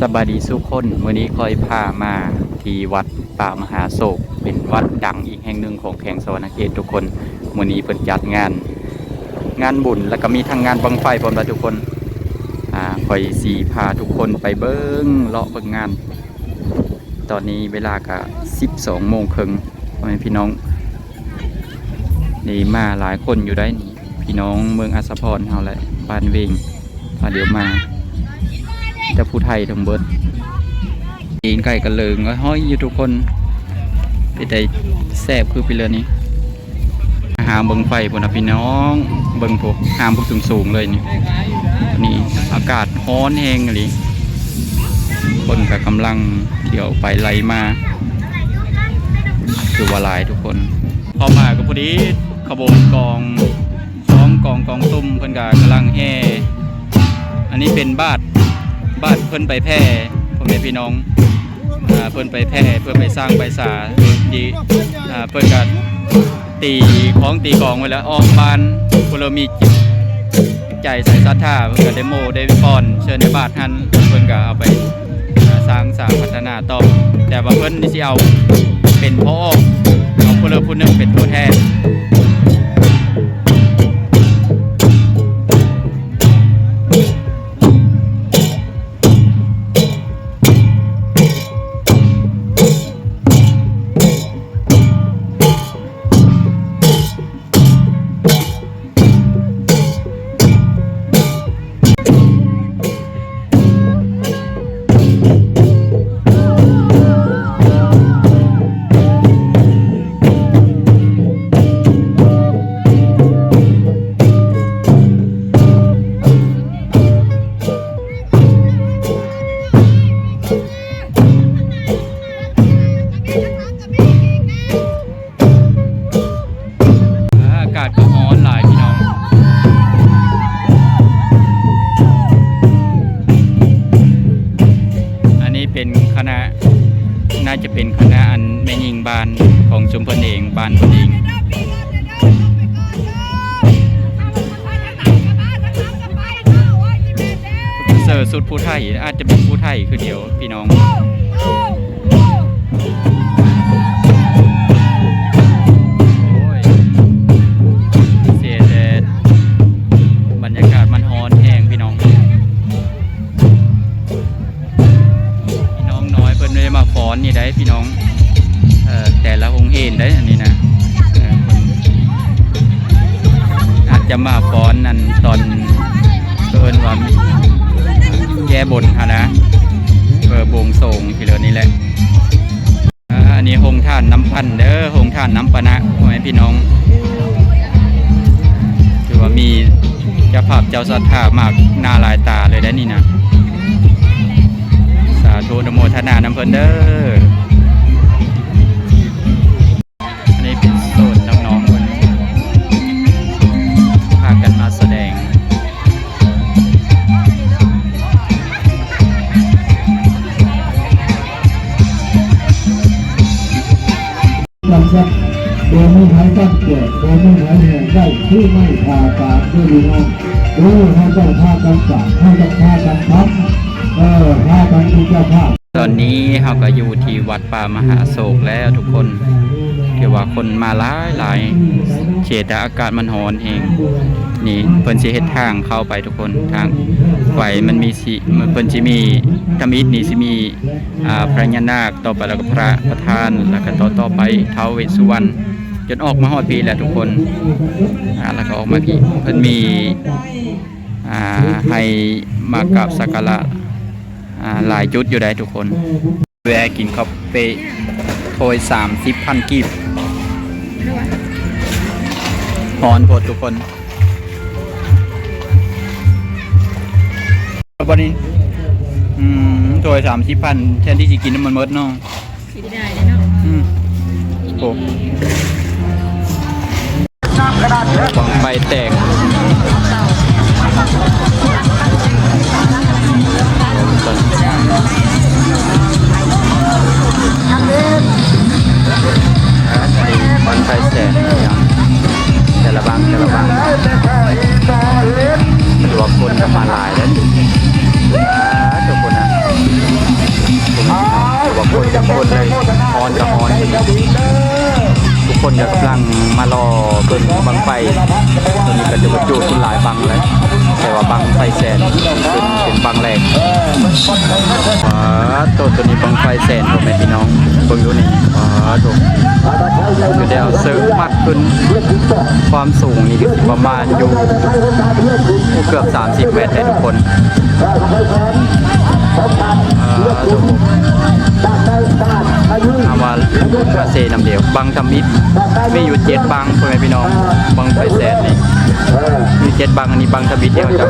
ສະບາຍດີສູ່ຄົນ, ມື້ນີ້ຂ້ອຍພາມາທີ່ວັດປ່າມະຫາໂສກ, ເປັນວັດດັງອີກແຫ່ງໜຶ່ງຂອງແຂວງສະຫວັນນະເຂດທຸກຄົນ. ມື້ນີ້ເພິ່ນຈັດງານ, ງານບຸນ ແລ້ວກໍມີທັງງານບັ້ງໄຟພ້ອມລະທຸກຄົນ. ອາ, ຂ້ອຍຊິພາທຸກຄົນໄປເບິ່ງ, ເລາະເບິ່ງງານ. ຕອນນີ້ເວລາກະສິບສອງໂມງເຄິ່ງ ພໍ່ແມ່ພີ່ນ້ອງ. ນີ້ມາຫຼາຍຄົນຢູ່ໄດ໋ນີ້, ພີ່ນ້ອງເມືອງອາດສະພອນເຮົາແຫຼະ, ບ້ານເວງ ພາດຽວມາ, ແຕ່ຜູ້ໄທທັງເບິດ. ຕີນໄກ່ກະເລີງຫ້ອຍຢູ່ທຸກຄົນ, ເປັນຕາແຊບຄືປີເລີນີ້. ຫາງບັ້ງໄຟພຸ້ນນະພີ່ນ້ອງ, ເບິ່ງພຸ້ນ, ຫາງບັກສູງໆເລີຍນີ້. ນີ້ອາກາດຮ້ອນແຮງອີ່ຫຼີ, ຄົນກະກຳລັງທ່ຽວໄປໄຫຼມາ, ຄືວ່າຫຼາຍທຸກຄົນ. ເຂົ້າມາກໍພໍດີ ຂະບວນກອງ ສອງກອງ ກອງຕຸ້ມ ເພິ່ນກະກຳລັງແຫ່. ອັນນີ້ເປັນບາດ, ບາດເພິ່ນໄປແຜ່ ພໍ່ແມ່ພີ່ນ້ອງ, ອາ, ເພິ່ນໄປແຜ່ ເພື່ອໄປສ້າງໄປສາທີ່, ອາ, ເພິ່ນກະຕີຂອງຕີກອງໄວ້ແລ້ວ ອ້ອມບ້ານ. ຜູ້ເລີ່ມມີຈິດໃຈໃສ່ສັດທາ ເພິ່ນກະໄດ້ໂມ້ໄດ້ຟ້ອນເຊີນໃນບາດຫັ້ນ, ເພິ່ນກະເອົາໄປ ອາ, ສ້າງສາພັດທະນາຕໍ່, ແຕ່ວ່າເພິ່ນນີ້ຊິເອົາເປັນພໍ່ອອກ, ເອົາຜູ້ເລີກຜູ້ໜຶ່ງເປັນຕົວແທນ. ອາກາດກໍຮ້ອນຫຼາຍພີ່ນ້ອງ. ອັນນີ້ເປັນຄະນະ, ໜ້າຈະເປັນຄະນະອັນແມ່ຍິງບ້ານຂອງຊຸມເພິ່ນເອງ, ບ້ານເພິ່ນເອງ. ເສື້ອຊຸດຜູ້ໄທ, ອາດຈະເປັນຜູ້ໄທຄືດຽວ. ພີ່ນ້ອງ ໂອ້ຍ ເສຍແດດ, ບັນຍາກາດມັນຮ້ອນແຮງພີ່ນ້ອງ. ພີ່ນ້ອງນ້ອຍເພິ່ນໄດ້ມາຟ້ອນນີ້ໄດ໋ພີ່ນ້ອງ, ເອີ ແຕ່ລະໂຮງຮຽນໄດ໋ອັນນີ້ນະ, ເອີ ເພິ່ນອາດຈະມາຟ້ອນນັ້ນຕອນ ເອີ້ນວ່າແກ້ບົນຫັ້ນນະ, ເອີ ບວງສົງ ທີ່ເລີນີ້ແຫຼະ. ອາ ອັນນີ້ໂຮງທານນ້ຳພັນເດີ, ໂຮງທານນ້ຳປານະ ພໍ່ແມ່ພີ່ນ້ອງ. ຖືວ່າມີເຈົ້າພາບເຈົ້າສັດທາມາກໜ້າຫຼາຍຕາເລີຍໄດ໋ນີ້ນະ. ສາທຸ ອະນຸໂມທະນານຳເພິ່ນເດີ. ອັນນີ້ເປັນໂຊນນ້ອງໆເພິ່ນພາກັນມາສະແດງ. ບໍ່ມີໃຜກັນແກະ ບໍ່ມີໃຜແຫ້ງໄດ້ ຄືໄມ້ຜ້າການເດີພີ່ນ້ອງເດີ. ເຮົາຕ້ອງພາກັນສ້າງ ເຮົາຕ້ອງພາກັນທຳ ເອີ ພາກັນເປັນເຈົ້າພາບ. ຕອນນີ້ເຮົາກໍຢູ່ທີ່ວັດປ່າມະຫາໂສກແລ້ວທຸກຄົນ, ຖືວ່າຄົນມາຫຼາຍໆ, ເຂດອາກາດມັນຮ້ອນແຮງ. ນີ້ເພິ່ນຊິເຮັດທາງເຂົ້າໄປທຸກຄົນ, ທາງໄປມັນມີຊິ ເພິ່ນຊິມີ ທຳອິດນີ້ຊິມີ ອາ ພະຍານາກ, ຕໍ່ໄປແລ້ວກໍພະປະທານ, ແລ້ວກໍຕໍ່ ຕໍ່ໄປທ້າວເວດສຸວັນ, ຈົນອອກມາຮອດພີ້ແຫຼະທຸກຄົນ. ອາ ແລ້ວກໍອອກມາພີ້ ເພິ່ນມີ ອາ ໃຫ້ມາກາບສັກກາລະ ອາ ຫຼາຍຈຸດຢູ່ໃດ໋ທຸກຄົນ. ແວະກິນເຂົ້າເປະ ຖ້ວຍສາມສິບພັນກີບ. ຮ້ອນໂພດທຸກຄົນ. ບັດນີ້ ອືມ ຖ້ວຍສາມສິບພັນ ແທນທີ່ຊິກິນໃຫ້ມັນໝົດເນາະ. ເສຍດາຍເດ້ເນາະ. ອືມ ໂອ້ ບັ້ງໄຟແຕກ. ບັ້ງໄຟແຕກ ແຕ່ລະບັ້ງ ແຕ່ລະບັ້ງ ຖືວ່າຄົນກໍມາຫຼາຍແລ້ວ. ອ່າ ທຸກຄົນນະ. ເຕັມຄົນເລີຍ ຮ້ອນກໍຮ້ອນ ທຸກຄົນກໍກຳລັງມາລໍເບິ່ງບັ້ງໄຟ. ໂຕນີ້ກໍຈະບັນຈຸຫຼາຍບັ້ງແລ້ວ ແຕ່ວ່າບັ້ງໄຟແສນເປັນ ເປັນບັ້ງແລກ. ປາດໂທ້ ໂຕນີ້ບັ້ງໄຟແສນ ພໍ່ແມ່ພີ່ນ້ອງ ເບິ່ງດູນີ້ ປາດໂທ້ ຄືໄດ້ເອົາເສີກມັດຂຶ້ນ. ຄວາມສູງນີ້ກໍຊິປະມານຢູ່ເກືອບສາມສິບແມັດແຫຼະທຸກຄົນ. ອ່າ ເອົາມາ ມາເຊນຳດຽວ ບັ້ງທຳອິດມີຢູ່ເຈັດບັ້ງ ພໍ່ແມ່ພີ່ນ້ອງ ບັ້ງໄຟແສນນີ້ມີເຈັດບັ້ງ. ອັນນີ້ບັ້ງທຳອິດທີ່ເຂົາເຈົ້າ